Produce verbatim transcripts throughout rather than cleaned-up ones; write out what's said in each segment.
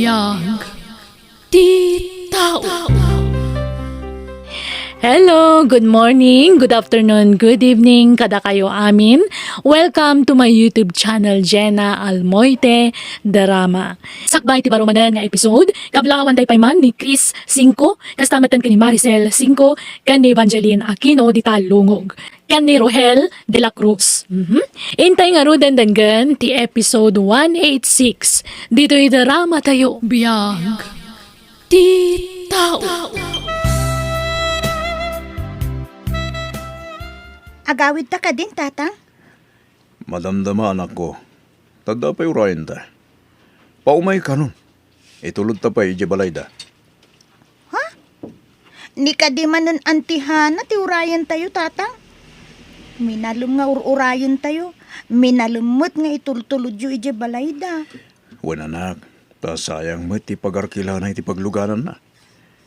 Biag ti tao. Hello, good morning, good afternoon, good evening kadakayo amin. Welcome to my YouTube channel, Jenna Almoite Drama. Sakbay ti baro manen nga episode, kablaawantay pay man ni Chris Cinco, kasta met ken ni Maricel Cinco, ken ni Evangeline Aquino dita Lungog, ken ni Rohel de la Cruz. Mhm. Intay ngaruden denggen ti episode one eight six ditoy drama tayo. Biag ti tao. Agawidta kadin, Tatang? Madamdama, anakko. Ta adda pay urayenta. Paumaykanon. Itulodta pay idiay balayda. Ha? Ni kadi manen Auntie Hana ti urayentayo, Tatang? Minalem nga ur-urayentayo. Minalem met nga itultulodyo idiay balayda. Wen, anak, ta sayang met ti pagarkilana iti paglugananna.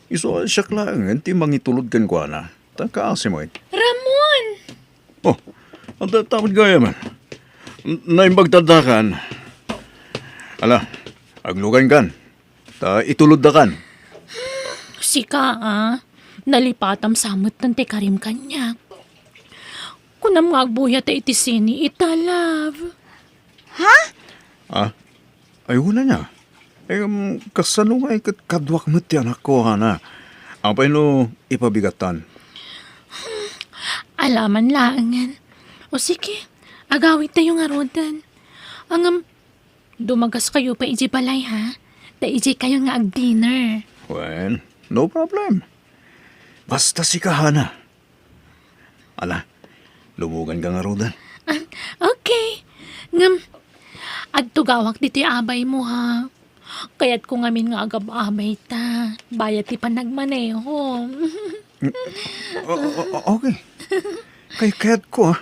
Isu a siak laengen ti mangitulod kenkuana. Ta kaasi met. Ramon! Oh, adda ta met gayamen. N-, naimbag ta addakan. Ala, aglugankan. Ta ituloddakan. Sika, a. Nalipatam sa met ti karim kaniak. Kunam nga agbuyat iti sini ita, love. Ha? Ah? Ay, wen ania. Em, kasano ngay ket kaduak met ti anakko, Hana? Apay no ipabigattan? Alaman laengen. O sige, agawidtayo ngaruden. Ngem, dumagaskayo pay idiay balay, ha? Ta idiaykayo nga ag-dinner. Wen, no problem. Basta sika, Hana. Ala, lumuganka ngaruden. Ah, okay. Ngem, agtugawak ditoy abaymo, ha? Kayatko ngamin nga agab-abay ta. Bayat ti panagmaneho. O-, o-, o-, okay. Kay-, kayatko, ah.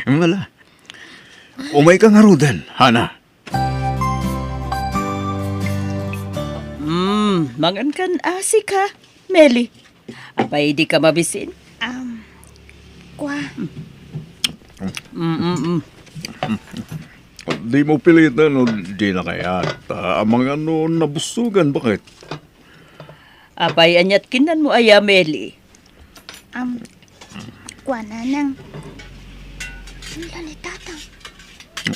Ala. Umayka ngaruden, Hana. Mm, mangankan asi ka, Meli. Apay dika mabisin? Um, kua. Mm, mm, mm. Dimo piliten no dina kayat. Ta amangan no nabusogan, baket? Apay aniat kinnanmo aya, Meli? Um, kua, Nanang. Ala ni Tatang.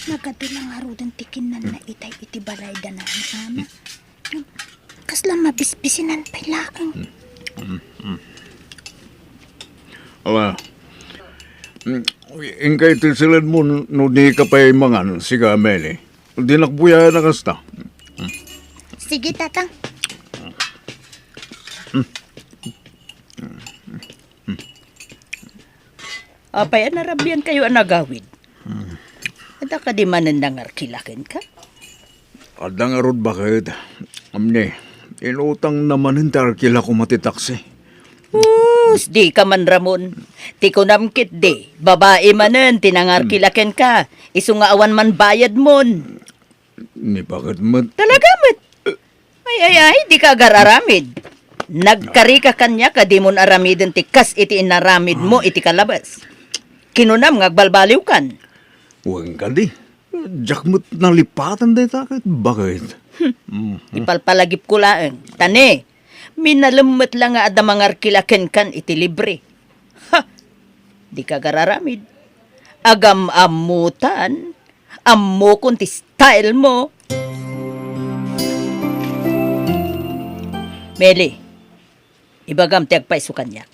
Nagadu la ngaruden ti kinnanna itay iti balayda nanana. Kasla mabisbisinan pay laeng. Mm, mm. Ala. Mm, inkay ti siledmo no dika pay mangan, sika, Meli. Dinak buyaen a kasta. Sige, Tatang. Apay a narabiankayo a nagawid? Adda kadi manen nangarkila kenka? Adda ngarud, baket. Amni, inutangna manen ti arkila koma ti taksi. Us, dika man, Ramon. Ti kunam ketdi, babai manen ti nangarkila kenka. Isu nga awan man bayadmon. Ni baket met. Talaga met. Ay, ay, ay, dika agar-aramid. Nagkarika kaniak a dimon aramiden ti kas iti inaramidmo iti kalabas. Kinunam nga agbalbaliwkan. Wen kadi. Diak met nalipatan dayta ket baket. Hmm. Mhm. Ipalpalagipko laeng. Ta ne, minalem met la nga adda mangarkila kenkan iti libre. Ha! Dika agar-aramid. Agam-ammotan. Ammokon ti style mo. Meli, ibagam ti agpayso kaniak.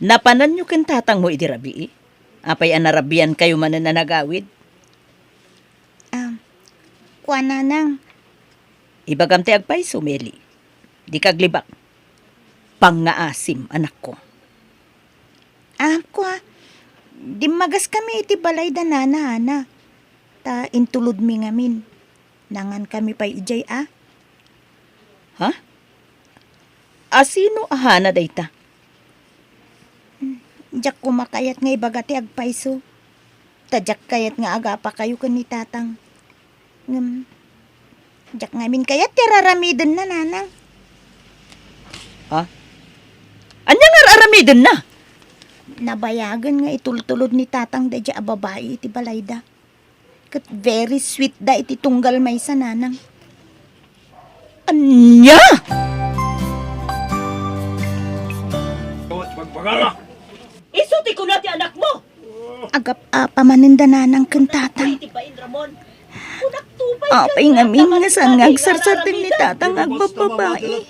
Napananyo ken tatangmo idi rabii? Apay a narabiankayo manen a nagawid? Ah, kua, Nanang. Ibagam ti agpayso, Meli. Dika aglibak. Pangngaasim, anakko. Ah, kua, dimmagaskami iti balay da Nana Hana. Ta intulodmi ngamin. Nangankami pay idiay a. Ha? A sino a Hana dayta? Hmm, diak koma kayat nga ibaga ti agpayso. Ta diak kayat nga agapakayo ken ni Tatang. Ngem, diak ngamin kayat ti ar-aramidenna, Nanang. Ha? Ania nga ar-aramidenna? Nabayagen nga itultulod ni Tatang daydiay a babai iti balayda. Ket very sweet da iti tunggal maysa, Nanang. Ania? Isu ti kuna ti anakmo. Agap-apa manen da nanang ken tatang. Apay ti bain, Ramon? Kunak tubay. Apay ngamin nga saan nga agsarsardeng ni tatang nga agbabbabai.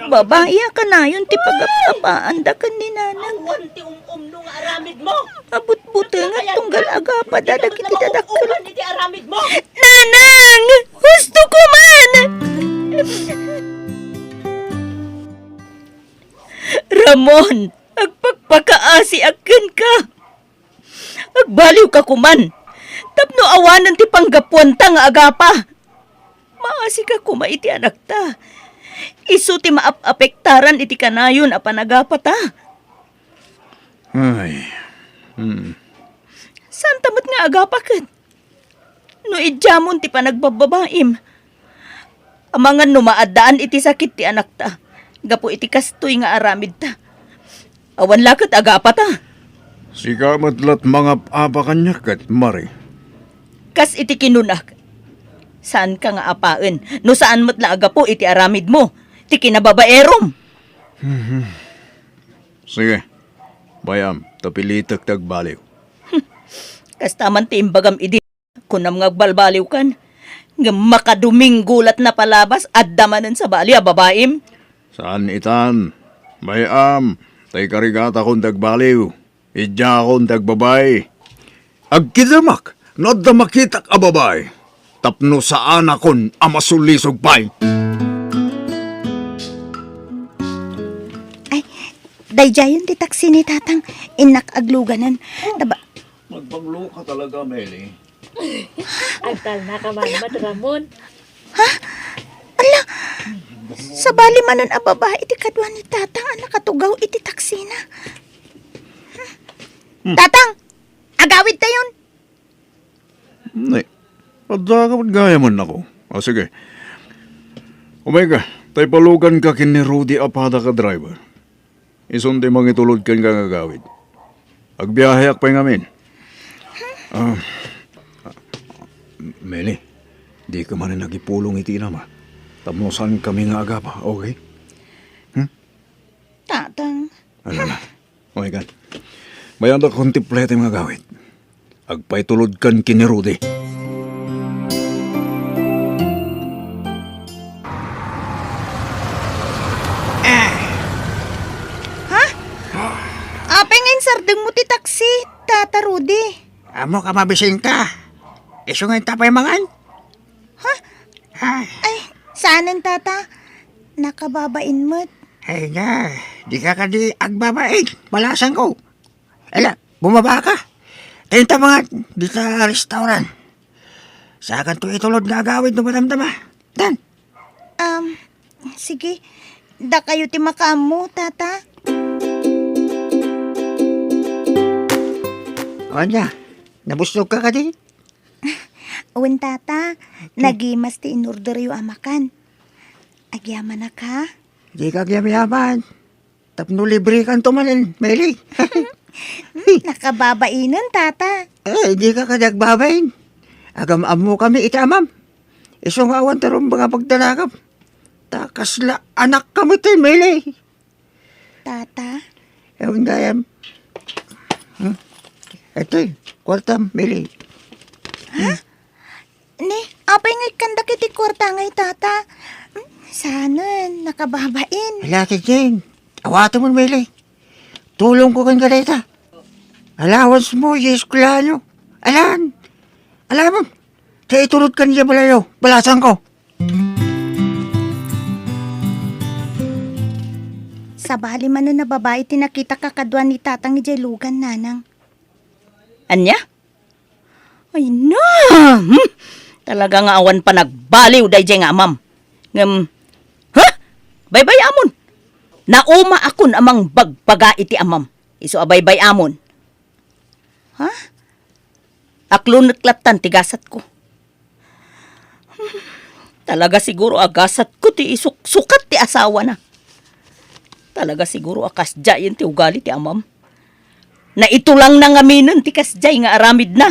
Babai a kanayon ti pagap-apaanda ken ni nanang. Awan ti um-umno nga aramidmo. Abutbutengat tunggal agapada dagiti dadakkel. Uban iti aramidmo. Nanang! Hustoko man! Ramon, agpakpakaasiak kenka. Agbaliwka koman. Tapno awanen ti panggapuanta nga agapa. Maasika koma iti anakta. Isu ti maap-apektaran iti kanayon a panagapata. Ay. Hmm. Saanta met nga agapa ket? No idiamon ti panagbabbabaim, amangan no maaddaan iti sakit ti anakta gapu iti kastoy nga aramidta. Awan la ket agapata. Sika met lat mangap-apa kaniak ket, Mari. Kas iti kinunak, saanka nga apaen no saan met la a gapu iti aramidmo ti kinababaerom. Mhm. Sige, bay-am ta pilitek ti agbaliw. Kasta man ti imbagam idi kunam nga agbalbaliwkan. Ngem makadomingo latna palabas, adda manen sabali a babaim. Saan itan, bay-am, ta ikarigatakon ti agbaliw. Idiakon ti agbabai. Agkidemak no adda makitak a babai tapno saanakon a masulisog pay. Ay, daydiayen ti taksi ni Tatang. Innak agluganen. Taba- Magbanglo ka talaga, Meli. Agtalna ka man, Mat Ramon. Ha? Ala, sabali manen a babai ti kadua ni Tatang a nakatugaw iti taksina. Hmm. Tatang, agawidtayon. Nay, adda ka met gayamen ako. O, sige. Umayka, ta ipaluganka ken ni Rudy a padak a driver. Isun ti mangitulod kenka nga agawid. Agbiaheak pay ngamin. Ah, Meli, dika manen agipulong iti inam, a. Tapno saankami nga agapa, okay? Hmm? Tatang. Ala, ala. Umaykan. Bay-am ta kontemplete nga agawid. Agpaitulodkan ken ni Rudy. Ha? Apay nga insardengmo ti taksi, Tata Rudy? Ammok a mabisingka. Isu nga inta pay mangan? Ha? Ay. Ay, saanen, Tata. Nakababain met. Ay na, dika kadi agbabain. Balasangko. Ala, bumaba ka. Tayo ta mga dita restaurant. Saakanto itulod nga agawid no madamdama. Tan. Um, sige. Dakayo ti makaammo, Tata. O ania, nabusnogka kadi? Wen, Tata. Okay. Nagimas ti inorderyo a makan. Agyamanak, ha? Dika agyamyaman. Tapno librekanto manen, Meli. Hmm, nakababainen, Tata. Eh, dika kadi agbabain. Agam-ammokami iti amam. Isu nga awan ti rumbeng a pagdanagam. Ta kasla anakkami ti, Meli. Tata? Ewan gayam. Hmm? Itoy, kuartam, Meli. Ha? Ne, apay nga ikkanda iti kuarta ngay, Tata? Hmm, saanen, nakababain. Ala, ti Jane. Awatem, Meli. Tulongko kenka dayta. Allowance mo, yes, kulanyo. Alan. Alamon. Kaya itulod ka niya balayo. Balasangko. Sabali manen a babai ti nakitak a kadua ni Tatang idiay lugan, Nanang. Ania? Ay na! Hmm! Talaga nga awan panagbaliw daydiay nga amam. Ngem, ha? Baybay-amon! Naumaakon a mangbagbaga iti amam. Isu a baybay-amon. Ha? Aklonek lattan ti gasatko. Hmm, talaga siguro a gasatko ti isuksukat ti asawana. Talaga siguro a kasdiayen ti ugali ti amam. Naitulangna ngaminen ti kasdiay nga aramidna.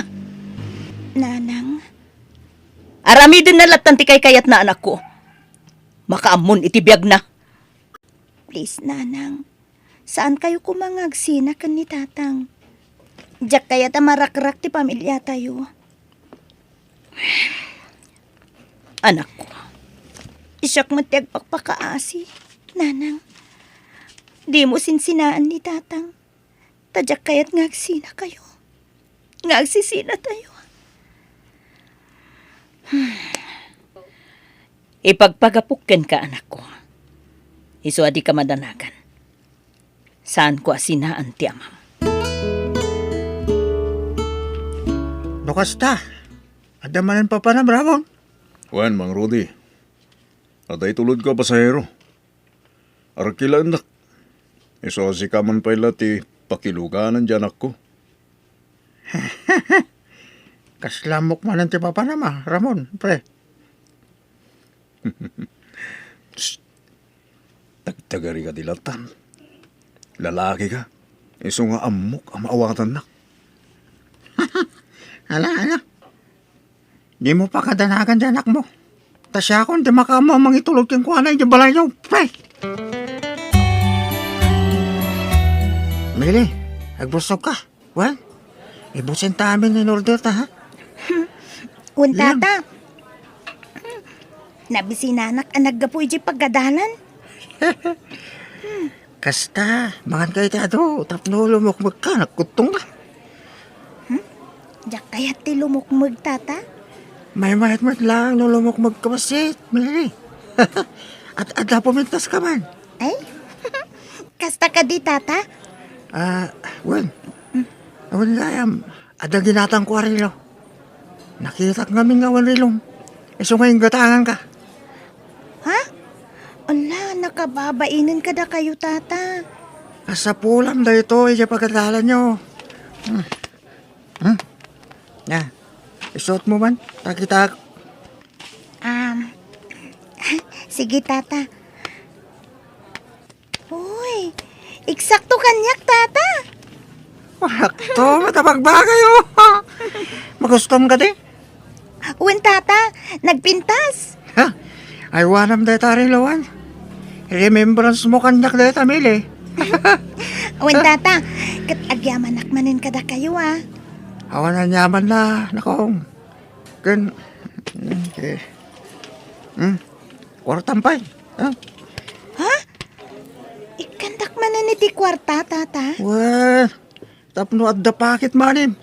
Nanang? Aramidenna lattan ti kaykayatna, anakko. makaammon iti biagna. Please, Nanang. Saan kayo koma nga agsina ken ni Tatang. Diak kayat a marakrak ti pamiliatayo. Anakko, siak met ti agpakpakaasi, Nanang. Dimo sinsinaan ni Tatang. Ta diak kayat nga agsina kayo. Nga agsisina tayo. Ipagpagapok kenka, anakko. Isu a dika madanagan. Saanko a sinaan ti amam. No kasta, adda manen papanam, Ramon? Wen, Mang Rudy. Adda itulodko a pasahero. Arkilaennak. Isu a sika man pay la ti pakiluganan ti anakko. Kasla ammok manen ti papanam, Ramon, pre. Psst! Tagtagarika ti latan. Lalakika. Isu nga ammok a maawatannak. Ala, ala. Dimo pakadanagan ti anakmo. Ta siakon ti makaammo a mangitulod kenkuana idiay balayyo. Pre! Mili, agbusog ka. Wen, ibusenta amin in order ta, ha? Wen, Tata. Nabisinanak a naggapu idiay pagadalan. Kasta, mangan ka iti adu, tapno lumukmeg ka, nagkuttong ka. Hmm? Diak kayat ti lumukmeg, Tata. Maymayat met lang no lumukmeg ka bassit, Mary. At adda pumintas ka man. Ay? Kasta kadi, Tata? Ah, wen. Awan gayam, adda ginatangko a relo. Nakitak ngamin nga awan relom. Isu nga inggatangan ka. Ha? Ala, nakababainen kadakayo, Tata. Kasapulam daytoy, idiay pagadalanyo. Hmm. Hmm? Na, isuot mo man. Takitak. Um, sige, Tata. Uy, eksakto kaniak, Tata. Sakto, matapagbagay, oh. Magustom ka di? Wen, Tata, nagpintas. Ha? Aywanam dayta, Rilawan. Remembrance mo kaniak dayta, Mili. Wen, Tata, ket agyamanak manen kadakayo, a. Awan aniaman na, nakong. Ken, okay. Hmm? Kuartam pay, ha? Ha? Ikkandak manen iti kuarta, Tata? Wen, tapno adda pakit manen.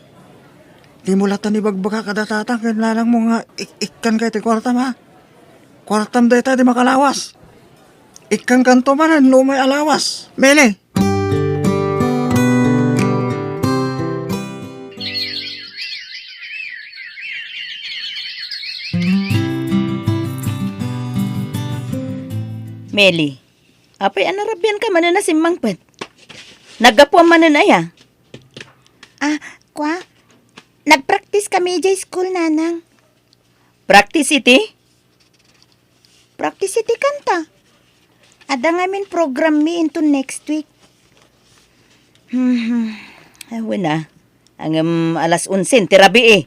Dimo latta ibagbaga kada tatang ken nanangmo nga ik-, ikkan ka iti kuartam, ha? Kuartam dayta ti makalawas. Ikkankanto manen no umay a lawas. Mili! Meli, apay a narabianka manen a simmangpet? Naggapuam manen aya? Ah, kwa? Nagpraktis kami idiay school, Nanang. Practice iti? Practice iti kanta. Adda ngamin program mi into next week. Hmm, awan a. Ngem alas onse ti rabii.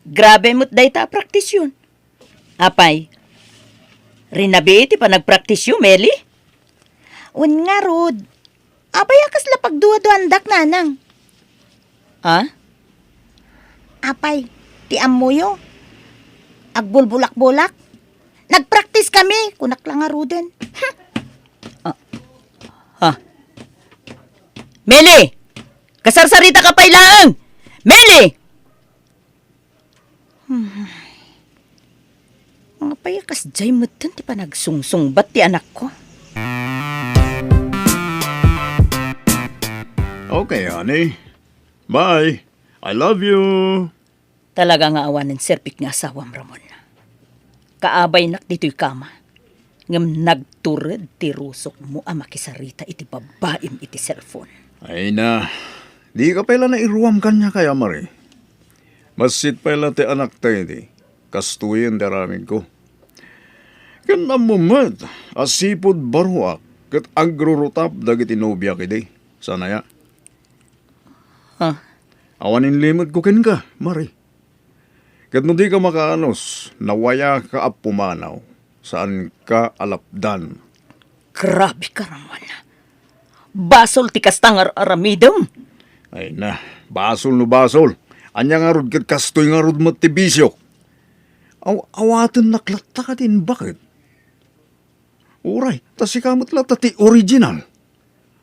Grabe met dayta a praktisyon. Apay, rinabii ti panagpraktisyo, Meli? Wen ngarud, apay a kasla pagduaduandak, Nanang? Ha? Apay, ti ammoyo? Agbulbulak-bulak? Nagpraktis kami, kunak la ngaruden. Ah. Ha? Meli! Kasarsarita ka pay laeng! Meli! Hmm. Apay a kasdiay metten ti panagsungsungbat ti anakko? Okay, honey. Bye. I love you. Talaga nga awanen serbik nga asawam, Ramon. Kaabaynak ditoy kama. Ngem nagtured ti rusokmo a makisarita iti babbaim iti cellphone. Ay na, dika pay la nairuam kaniak aya, Mari. Bassit pay la ti anakta idi, kastoyen ti aramidko. Ken ammom met a sipud baroak ket agrurutap dagiti nobiak idi. Saan aya? Ha? Awan inlimedko kenka, Mari. Ket no dika makaanus, nawayaka a pumanaw. Saanka a lapdan. Grabe ka, Ramon. Basol ti kasta nga ar-aramidem. Ay na, basol no basol. Ania ngarud ket kastoy ngarud met ti bisio. Aw-, awatennak latta kadin, baket? Uray, ta sika met latta ti original.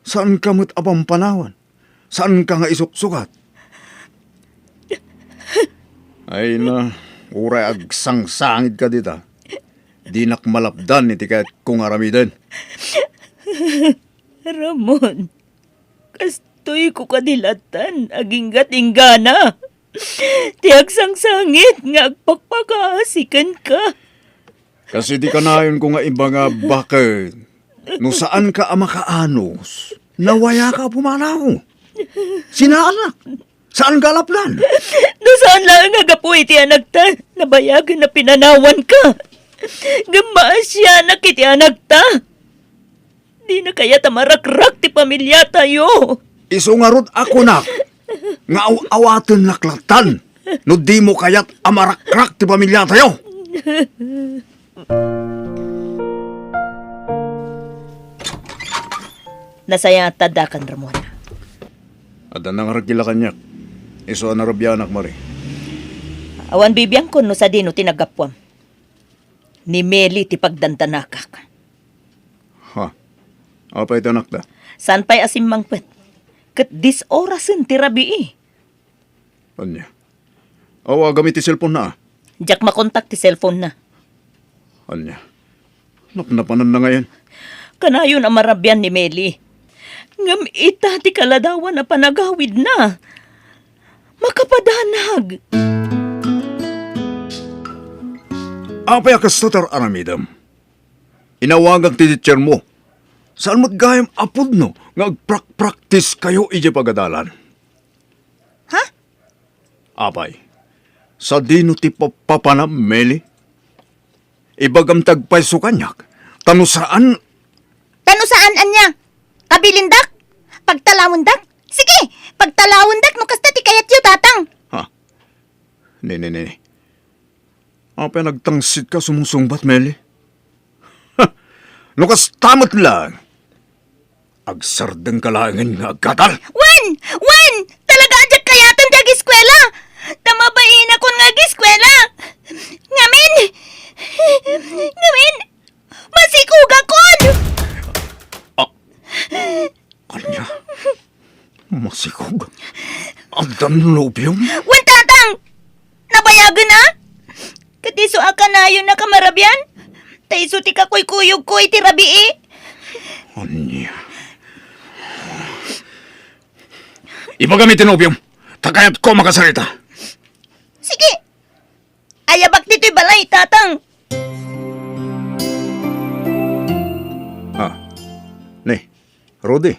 Saanka met a pampanawan. Saanka nga isuksukat. Ay na, uray agsangsangit ka dita. Dinak malapdan iti kayatko nga aramiden. Ramon, kastoy ko kadi lattan, aginggat inggana. Ti agsangsangit nga agpakpakaasi kenka. Kas iti kanayonko nga ibaga, baket, no saanka a makaanus, nawayaka a pumanaw. Sinaanak, saanka a lapdan. No saan laeng a gapu iti anakta, nabayagen a pinanawanka. Ngem maasianak iti anakta. Dina kayat a marakrak ti pamiliatayo. Isu ngarud a kunak nga aw-awatennak lattan no dimo kayat a marakrak ti pamiliatayo. Nasayaat ta addakan, Ramon. Adda nangaragila kaniak. Isu a narabianak, Mari. Awan bibiangkon no sadino ti naggapuam. Ni Meli ti pagdandanakak. Ha? Apay ti anakda? Saan pay a simmangpet? Ket dis orasen ti rabii. Ania? Awagam iti cellphone-na, a? Diak makontak ti cellphone-na. Ania? Napnapananna ngayen? Kanayon a marabian ni Meli. Ngem ita ti kaladawan a panagawidna. Makapadanag. Apay a kasta ti ar-aramidem? Inawagak ti teacher-mo. Saan met gayam a pudno nga agprak-practice kayo idiay pagadalan? Ha? Apay, sadino ti papapanam, Meli? Ibagam ti agpayso kaniak, ta no saan. Ta no saan ania? Kabilindak? Pagtalawendak? Sige, pagtalawendak no kasta ti kayatyo, Tatang. Ha? Ne, ne, ne, ne. Apay a nagtangsit ka sumusungbat, Meli? Ha! No kasta met laeng, agsardengka laengen nga aggatal. Wen! Wen! Talaga a diak kayaten ti ageskuela! Ta mabainakon nga ageskuela! Ngamin! Ngamin! Masikogakon! Ah, ania? Masikog? Addan nobiom? Wen, Tatang! Nabayagen a? Ket isu a kanayon a kamarabian? Ta isu ti kakuykuyogko iti rabii. Ania? Ibagam iti nobiom, ta kayatko a makasarita. Sige. Ayabak ditoy balay, Tatang. Ah, ni, Rudy,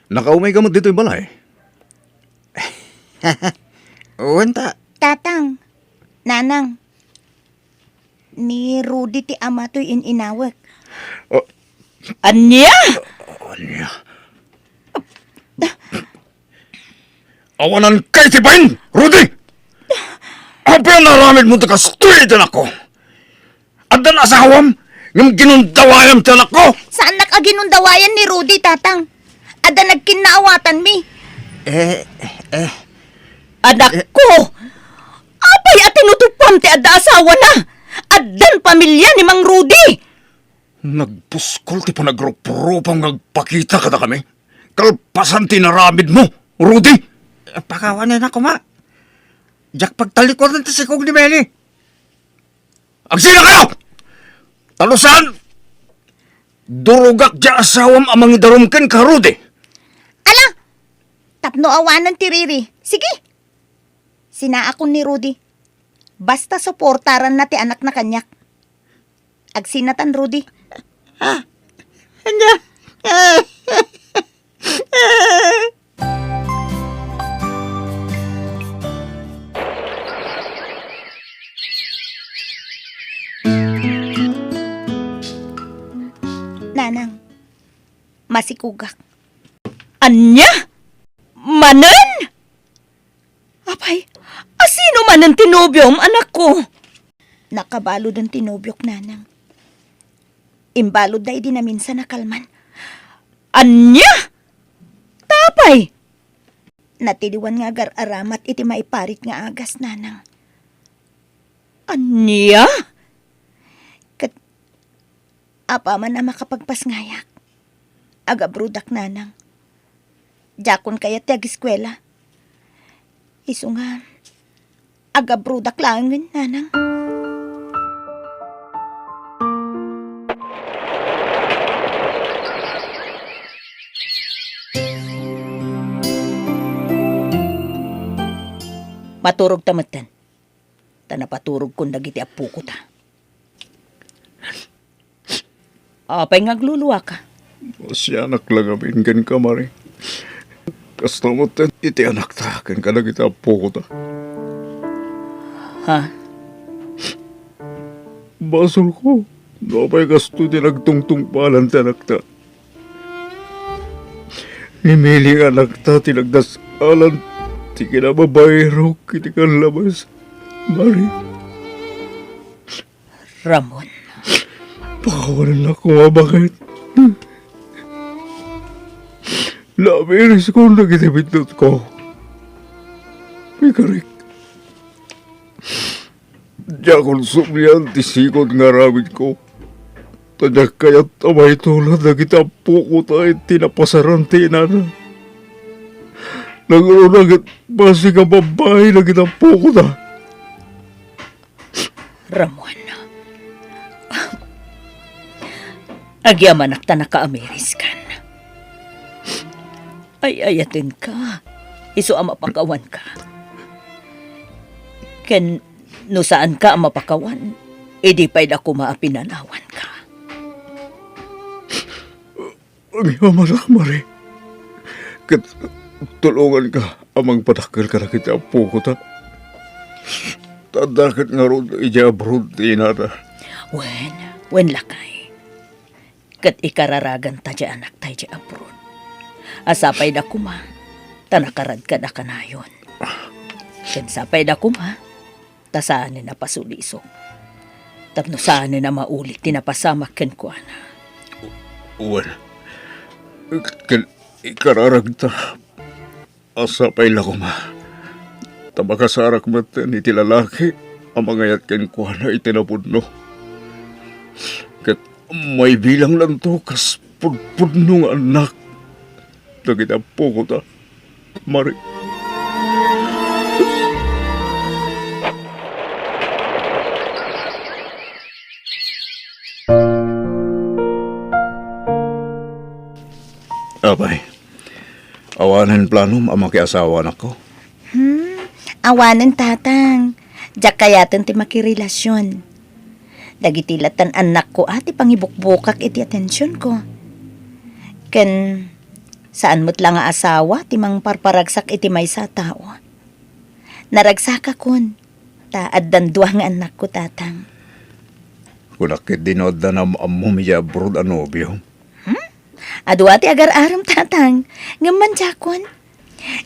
nakaumay ka met ditoy balay? Wen ta. Tatang, Nanang, ni Rudy ti ama toy in-inawek. Oh. Ania? Ania? Awanan kay ti bain, Rudy! Apay a naramid mo ti kastoy iti anakko? Addan asawam, ngem ginundawayam ti anakko? Saannak a ginundawayan ni Rudy, Tatang. Adda nagkinnaawatanmi. Eh, eh. Anakko! Apay a tinutupam ti adda asawana? Addan pamilia ni Mang Rudy! Nagbuskol ti panagrupropam nga agpakita kadakami. Kalpasan ti inaramidmo, Rudy! Pakawanen a koma. Diak pagtalikuran ti sikog ni Meli. Agsina kayo! Ta no saan, durogak diay asawam a mangidarum kenka, Rudy. Ala! Tapno awanen ti riri. Sige. Sinaakon ni Rudy. Basta suportaranna ti anakna kaniak. Agsinatan, Rudy. Ah, ania? Nanang, masikogak. Ania? Manen? Apay, asino manen ti nobiom, anakko? Nakabaluden ti nobiok, Nanang. Imbaludda idi naminsan a kalman. Ania? Ta apay? Natiliwan nga agar-aramat iti maiparit nga agas, nanang. Ania? Ket apaman a makapagpasngayak, agabrodak, nanang. Diakon kayat ti ageskuela. Isu nga, agabrodak laengen, nanang. Maturog ta metten. Ta napaturogkon dagiti appoko ta. Apay nga agluluaka? Masianak la ngamin kenka, Mari. Kasta met iti anakta ken kadagiti appoko ta. Ha? Basolko no apay kastoy ti nagtungtungpalan ti anakta. Ni Mili nga anakta ti nagdasalan ti kinababairok iti kallabas, Mari. Ramon. Pakawanennak koma, baket. Naamiriskon dagiti biddutko. Pikarik. Diakon sublian ti sikod nga aramidko. Ta diak kayat a maitulad dagiti appoko ta iti napasaran ti inana. Nangruna ket bassit nga babbai dagiti appoko ta. Ramon, agyamanak ta nakaamiriskan. Ay-ayatenka, isu a mapakawanka. Ken no saanka a mapakawan, idi pay da koma a pinanawanka. Agyamanak, Mari. Ket tulonganka a mangpadakkel kadagiti appoko ta. Ta adda ket ngarud idiay abroad ti inana. Wen, wen, lakay. Ket ikararaganta ti anakta idiay abroad. A sapay da koma, ta nakaradkada kanayon. Ken sapay da koma, ta saanen a pasulisok. Tapno saanen a maulit ti napasamak kenkuana. Wen, ken ikararagta a sapay la koma ta makasarak metten iti lalaki a mangayat kenkuana iti napudno. Ket maibilanglanto kas pudpudno nga annak dagiti appoko ta. Mari. Apay, awanen planom a makiasawa, anakko? Hmm, awanen, tatang. Diak kayaten ti makirelasion. Dagiti lattan annakko a ti pangibukbukak iti atensionko. Ken saan met la nga asawa ti mangparparagsak iti maysa a tao. Naragsakakon, ta addan dua nga annakko, tatang. Kunak ketdi no adda naam-ammom idiay abroad a nobio? Hmm? Adua ti agar-arem, tatang. Ngem mandiakon.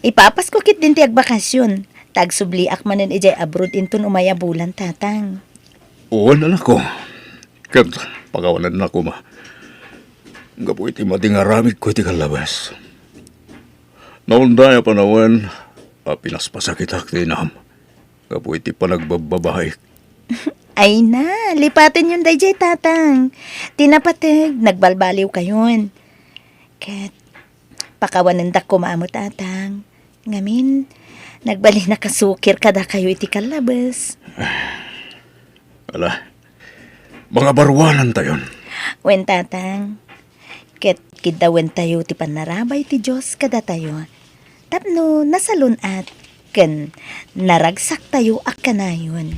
Ipapasko ketdin ti agbakasion, ta agsubliak manen idiay abroad inton umay a bulan, tatang. Wen, anakko. Ket pakawanennak koma gapu iti madi nga aramidko iti kallabas. Naunday a panawen a pinaspasakitak ti inam gapu iti panagbabbabaik. Ay na, lipatenyon daydiay, tatang. Ti napateg, nagbalbaliwkayon. Ket pakawanendak koma met, tatang. Ngamin, nagbalin a kasukir kadakayo iti kallabes. Ala, mangabaruanantayon. Wen, tatang. Ket kiddawentayo ti pannarabay ti Dios kadatayo tapno nasalun-at ken naragsaktayo a kanayon.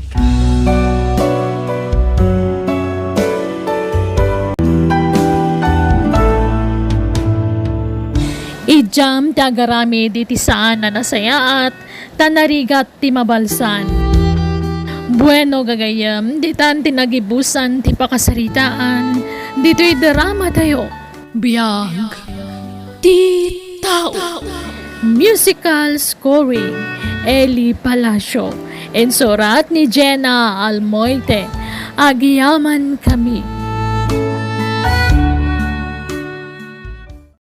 Idiam ti agaramid iti saan a nasayaat, ta narigat ti mabalsan. Bueno, gagayyem, ditan ti nagibusan ti pakasaritaan ditoy dramatayo. Biag ti tao. Musical scoring, Eli Palacio. Insurat ni Jenna Almoite. Agyamankami.